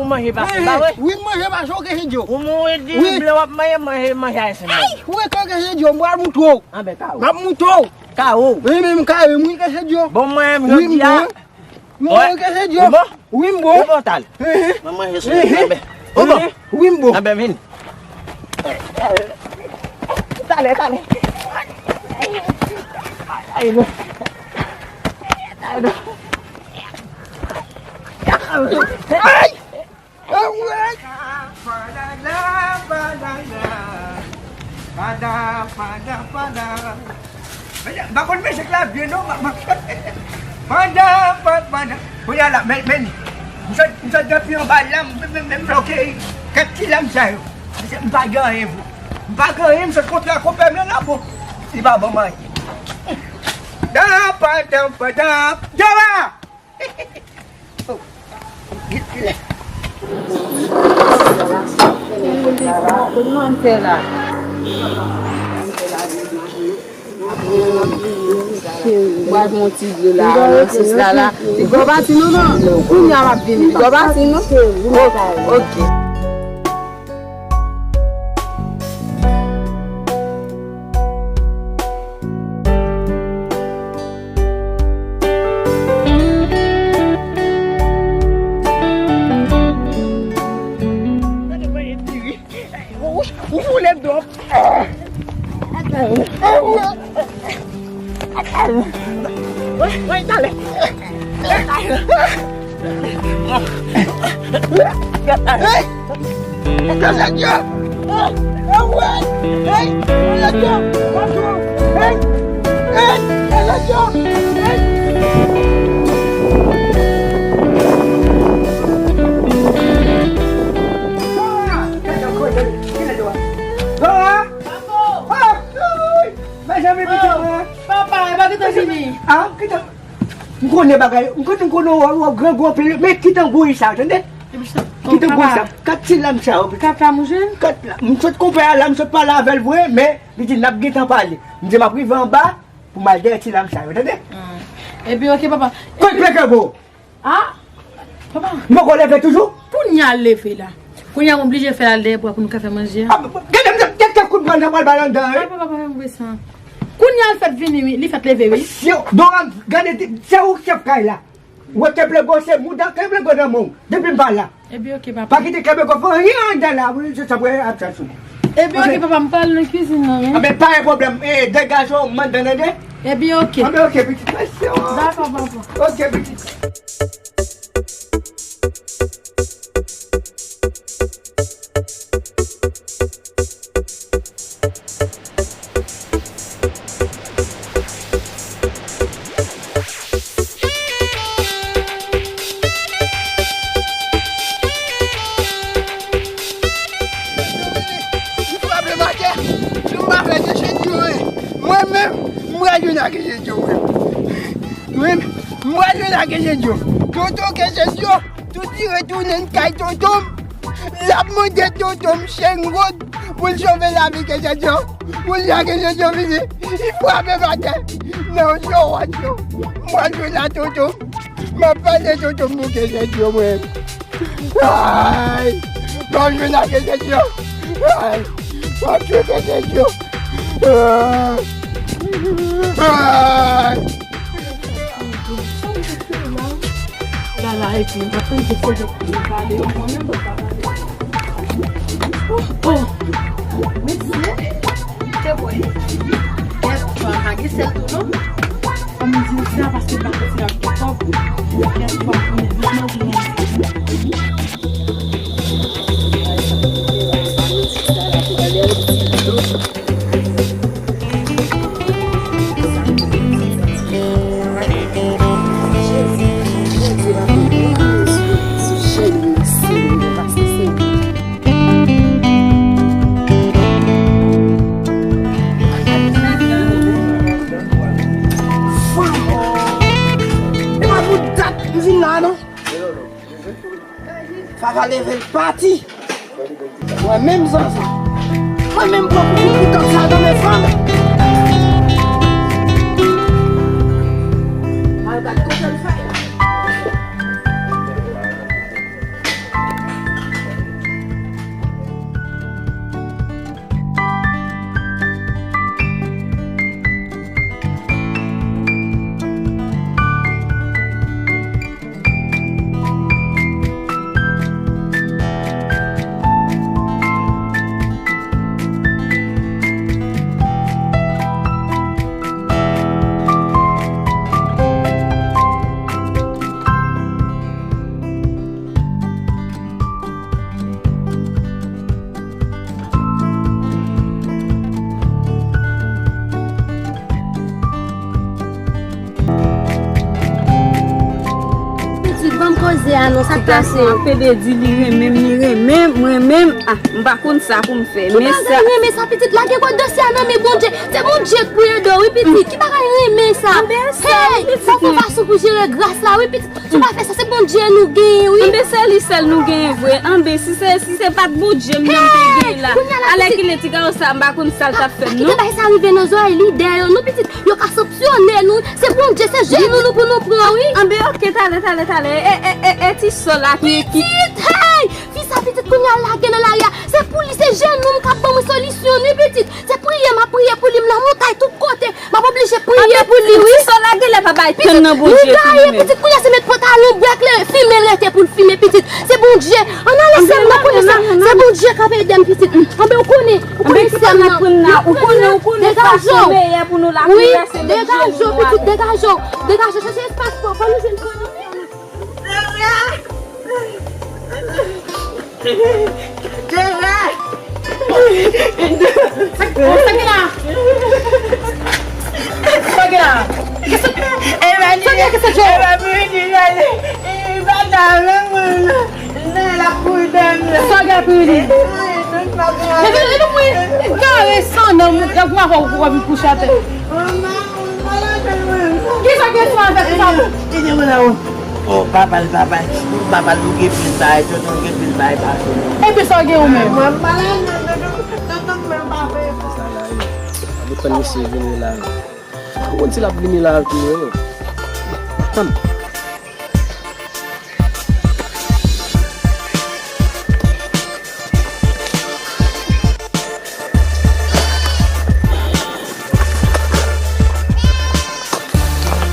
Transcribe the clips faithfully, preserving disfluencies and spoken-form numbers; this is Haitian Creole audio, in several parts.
Manje pa, pa vre? Wi, m manje pa cho, Kesedyo. Ou mouri di blan w ap manje, manje, manje ayisyen. Ay, wi, Kesedyo, m pral moutre w. Anben, kawo. M ap moutre w. Kawo. Wi, men m kawo, wi, Kesedyo. Bon, mwen, m jodi a. M bon, Kesedyo. Ou bon? Wi, m bon. Ou bon, tal. Mwen manje sou anben. Ou bon? Wi, m bon. Anben, vin. Talè, talè. Ay, non. Ay, non. Ay! Anmwey! M pa konn mizik la byen non, m ap, m ap, pandan, pa-, pandan, kounye a la, men, men, m sot, m sot depi anba la, m, m, m, m bloke kat ti lam sa yo. M pa gen anyen pou, m pa gen anyen, m sot kontre ak konpè m nan la, bon, li pa ban m anyen. Dan, pandan, pandan, Jova! Mwen pran ti dlo la, sis la la. Li gwo pati non, non. Kounye a m ap vini. Li gwo pati non. Ok. Ou foule m dwòp. Wi, wi, talè. Hey! Hey! Hey! Hey! Hey! Dora! Dora! Papa! Mezanmi, pitit mwen. Papa, e pa gentan vini. Ah, gentan. M konnen bagay, m konnen, m konnen w, w grangou anpil, men kite grangou sa, tande? Kite grangou sa. Kat ti lam sa yo, pitit. Kat lam ou jwenn? Kat lam. M sot konpè a la, m sot pale avè l vre, men li di n ap gentan pale. M di m ap rive anba pou m al dèyè ti lam sa yo, tande? Ebyen, ok, papa. Kot pleke bo? Ah? Papa. M poko leve toujou? Kounye a l leve la. Kounye a m oblije fè l al dèyè bwa pou nou ka fè manje a. Ah, gade m, gade kout bal nan pral ba l anndan, wi. Ah, papa, pa fè m vre sa. Kounye a l fèt vini, wi. Li fèt leve, wi. Sye, Dora, gade, se ou k chèf kay la. Ou wè ke plego, se mouda ke plego nan men w. Depi m pa la. Ebyen, ok, papa. Pa kite ke plego fè anyen anndan la, wi, se sa pou ap chache w. Ebyen, ok, papa, m pral nan kizin nan, wi. Anben, pa gen pwoblèm. E, degaje w, m anndan, tande? Ebyen, ok. Anben, ok, pitit. Mèsi, wi. Dakò, papa. Ok, pitit. Li frape m atè, si m pa fè Kesedyo, wi. Mwen menm, m pral jwenn ak Kesedyo, mwen. Mwen, m pral jwenn ak Kesedyo. Tonton Kesedyo, Touti retounen kay tonton m. L ap mande tonton m Shenrod pou l sove lavi Kesedyo. Moun sa Kesedyo vini, li frape m atè. Nan yon wòch yo. M pral jwenn ak tonton m. M ap pale tonton m pou Kesedyo mwen. Ay! M ap jwenn ak Kesedyo. Ay! M ap jwenn Kesedyo. Ay! Ay! Gala epi m pa tann ki kote pou pale yo mwen menm mwen pa pale. Oh, oh. Mesye, te bwè. Kèt pa gen sèl tou non. Fò m di w sa paske m pa santi l ap gen kòb. Kèt pa pou m di non pou mwen. Fava leve l pati. Mwen menm zanzan. Mwen menm pran pou koutan sa nan men fanm. Al gad kote l fè. Ti gason ap pede di li renmen m, li renmen m, mwen menm, ah, m pa konn sa pou m fè. Men sa. Ki bagay renmen sa, pitit? Lage kò dosye a nan men Bondye. Se Bondye k pou ede w, wi, pitit. Ki bagay renmen sa? Hey, fò w fè fason pou jere gras la, wi, pitit. Si w pa fè sa, se Bondye nou genyen, wi. Anben, se li sèl nou genyen vre. Anben, si se, si se pa t Bondye m nan m te genyen la, alèkile ti gason sa, m pa konn sa l t ap fè m, non. Kite bagay sa rive nan zòrèy lidè yo, non, pitit. Yo ka sanksyone nou. Se Bondye, se jenou nou pou nou pran, wi. Anben, oke, talè, talè, talè. E, e, e, e, ti sò la ki, ki. Pitit, hey! Fi sa pitit kounye a lage nan lari a. Se pou li, se jenou m k ap ban mwen solisyon, wi, pitit. Se priye m ap priye pou li, m nan montay tout kote. M ap oblije priye pou li, wi. Ti sò la genlè pa bay tann nan Bondye pou li menm. Pitit, nou gaye, pitit, kounye a se met pantalon bwa klere, fimen l rete pou l fimen, pitit. Se Bondye. Ann ale sè m nan konnen sa. Se Bondye k ap ede m, pitit. Anben, ou konnen, ou konnen sè m nan. Ou konnen, ou konnen sa ki meyè pou nou la. Wi, degaje w, pitit, degaje w. Degaje w, chache espas pou w, fò nou jwenn kò nan sè m nan. Jera! Jera! Sa ki la? Sa ki la? Sa ki la? Sa ki la? Sa ki la? Sa ki la? Sa gen pou li? Leve, leve pou li. Gare san nan moun, lè gwa fò ou vin kouche atè. Kisa gen sou avèk sa? Kite mwen la ou. Oh, papa, papa, papa, nou gen pil bagay, tonton gen pil bagay pa fè. Epi sa gen ou menm? Mwen malad, tonton, tonton menm pa fè. Sa la, eh. Pou tann misye vini la. Ou konn si l ap vini la tou, eh. Tann.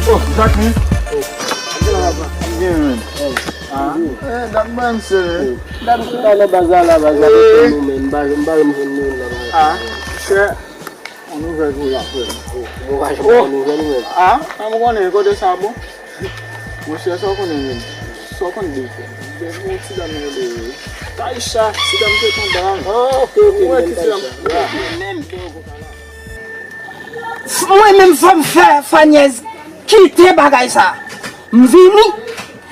Oh, Jacqueline. Oh. Byen, men. Ah. Eh, dat ban se. Dat tout a nan baz la, baz la, nou men, m pa, m pa janm jwenn nou nan baz la. Ah, chè. Yon nouvèl pou la, frè m. Mwen pa janm wè nouvèl ou menm. Ah, ah, mwen konnen kote sa bon. Monchè, sa w konnen menm. Sa w konn di, frè m. Gen yon ti dam yo de Taïcha, ti dam ki konn ba. Ah, ok, ok, mwen menm Taïcha. Mwen menm fò m fè Fanyèz kite bagay sa. M vini,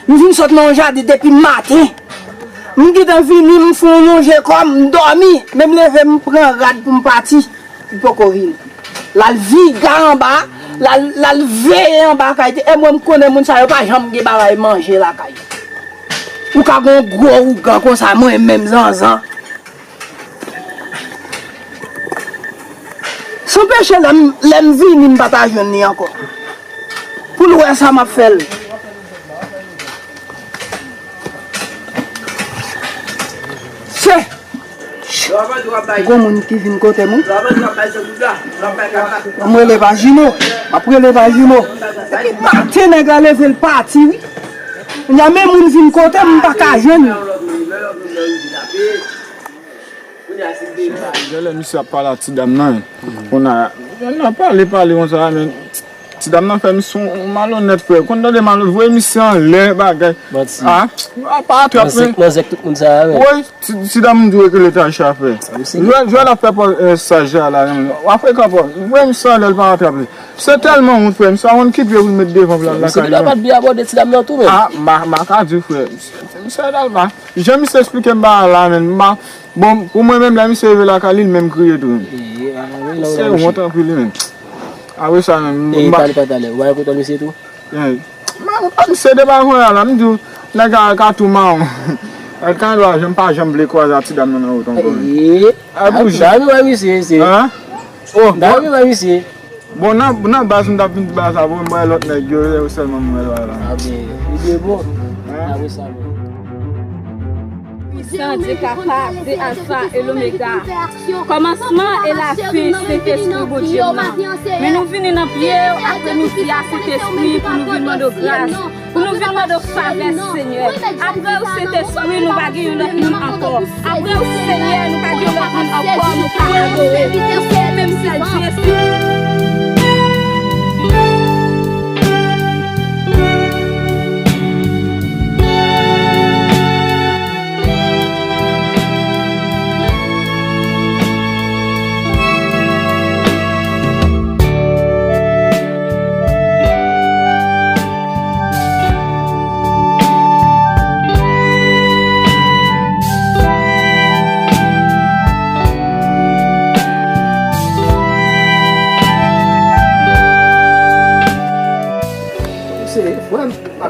m vin sot nan yon jaden depi maten. M gentan vini, m fè yon lonje kò m, m dòmi. Men m leve, m pran rad pou m pati. Li poko vini. L al viga anba, l al, l al veye anba kay. E mwen, m konnen moun sa yo pa janm gen bagay manje lakay. Ou ka gen yon gwo ougan konsa, mwen menm zanzan. San peche, lè m, lè m vini, m pa ta jwenn li ankò. Pou l wè sa m ap fè l. Se Gon moun ki vin kote m, wi. M rele pa jimo. M ap rele pa jimo. Epi maten nèg la leve l pati, wi. Kounye a men moun vin kote m, m pa ka jwenn. Genlè misye ap pale ak ti dam nan. Kounye a, nan pale, pale konsa, men ti dam nan fè misye yon malonèt, frè. Konn tande malonèt, voye misye anlè bagay. Manti. Ah, pa atrap, men. Manzè k tout moun sa a, men. Woy, ti, ti dam m di w e ke leta chafè. Jwè, jwè l ap fè pòz, eh, saj la, la, men. W ap frekan pòz. Voye misye anlè, l pa atrap li. Se tèlman wont, frè. Misye pa konn ki pye pou l met devan pou l al lakay li, men. Misye pa t byen abòde ti dam nan tou, men. Ah, m pa, m pa ka di, frè. Misye, misye, jan misye eksplike m bagay la, men. M pa, Bon, pou mwen menm, lè misye rive lakay li, li menm kriye tou. Se wont anpil li menm. Apre sa menm, m pa. Talè pa talè, ou pa gen kontwòl misye tou? M pa konn misye depi avan la, m di w, nèg la ka tou mawon. Al kanal la, m pa janm vle kwaze ak ti dam nan nan wout ankò. Ay pou jan. Dam wè misye, se. Hein? Oh, dam wè misye. Bon, nan, nan baz m t ap vin di bagay sa, bon, m wè lòt nèg yo, yo sèlman m wè la, la. Ah, ben, li byen bon. Hein? Ah, wi, sa bon. Pwisan Dye kapab, se Alfa e Lomega. Kòmansman e lafen, Sentespri Bondye m nan. Men nou vini nan pye w, aprè midi a, Sentespri, pou nou vin mande w gras. Pou nou vin mande w favè, Senyè. Apre w, Sentespri, nou pa gen yon lòt moun ankò. Apre w, Senyè, nou pa gen lòt moun ankò nou ka adore. Se ou menm sèl Dye, Senyè.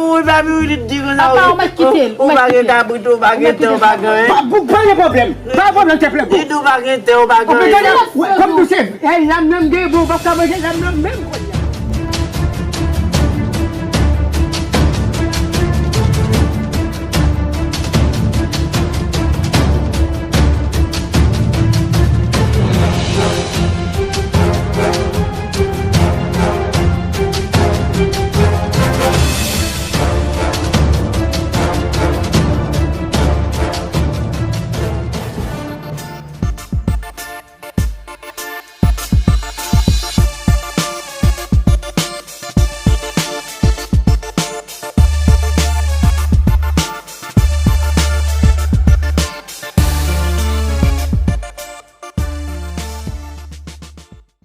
Ou pa vin li di konsa. Apa ou mèt kite l, ou pa gen kabrit, ou pa gen tè, ou pa gen anyen. Pa gen pwoblèm. Pa gen pwoblèm, te plego. Li di ou pa gen tè, ou pa gen anyen. Kòm nou se, hey, la menm gen bon, ou pa ka manje la menm menm.